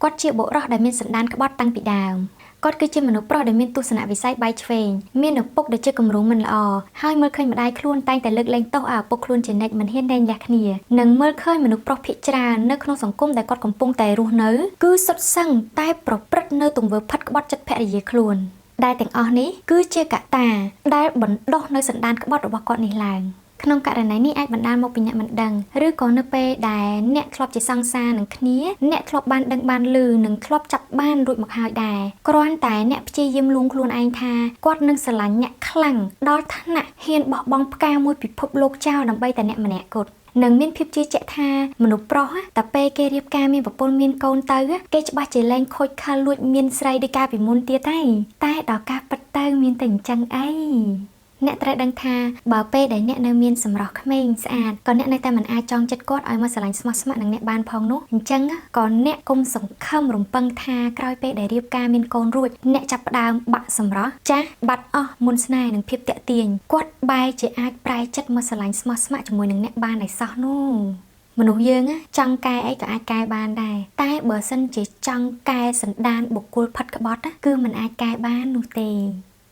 គាត់ជាបុរសដែលមានសន្តានក្បត់តាំងពីដើមគាត់គឺជាមនុស្សប្រុសដែលមានទស្សនវិស័យបែកឆ្វេងមានឪពុកដែលជាគំរូមិនល្អហើយមើលឃើញម្ដាយខ្លួនតែងតែលើកលែងទោសឲ្យឪពុកខ្លួនជានិច្ចមិនហ៊ានលែងលះគ្នានិងមើលឃើញមនុស្សប្រុសភាគច្រើននៅក្នុងសង្គមដែលគាត់កំពុងតែរស់នៅគឺសុទ្ធសឹងតែប្រព្រឹត្តនៅទង្វើផិតក្បត់ចិត្តភរិយាខ្លួនដែលទាំងអស់នេះគឺជាកត្តាដែលបណ្ដុះនៅសន្តានក្បត់របស់គាត់នេះឡើងក្នុងករណីនេះអាចបណ្ដាលមកពីអ្នកមិនដឹងឬក៏នៅពេលដែលអ្នកធ្លាប់ជាសង្សារនឹងគ្នាអ្នកធ្លាប់បានដឹងបានឮនិងធ្លាប់ចាប់បានរួចមកហើយដែរគ្រាន់តែអ្នកព្យាយាមលួងខ្លួនឯងថាគាត់នឹងស្រឡាញ់អ្នកខ្លាំងដល់ថ្នាក់ហ៊ានបោះបង់ផ្កាមួយពិភពលោកចោលដើម្បីតែអ្នកម្នាក់គត់និងមានភាពជឿជាក់ថាមនុស្សប្រុសតែពេលគេរៀបការមានប្រពន្ធមានកូនទៅគេច្បាស់ជាលែងខូចខលលួចមានស្រីដូចកាលពីមុនទៀតហើយតែដល់ការពិតទៅមានតែអញ្ចឹងអីអ្នកត្រូវដឹងថាបើពេលដែលអ្នកនៅមានសម្រស់ក្មេងស្អាតក៏អ្នកនៅតែមិនអាចចងចិត្តគាត់ឲ្យមកស្រឡាញ់ស្មោះស្ម័គ្រនឹងអ្នកបានផងនោះអញ្ចឹងក៏អ្នកកុំសង្ឃឹមរំពឹងថាក្រោយពេលដែលរៀបការមានកូនរួចអ្នកចាប់ផ្ដើមបាក់សម្រស់ចាស់បាត់អស់មុនស្នេហ៍និងភាពតាក់ទាញគាត់បែរជាអាចប្រែចិត្តមកស្រឡាញ់ស្មោះស្ម័គ្រជាមួយនឹងអ្នកបានឯសោះនោះមនុស្សយើងចង់កែអីក៏អាចកែបានដែរតែបើសិនជាចង់កែសន្តានបុគ្គលផិតក្បត់គឺមិនអាចកែបាននោះទេ។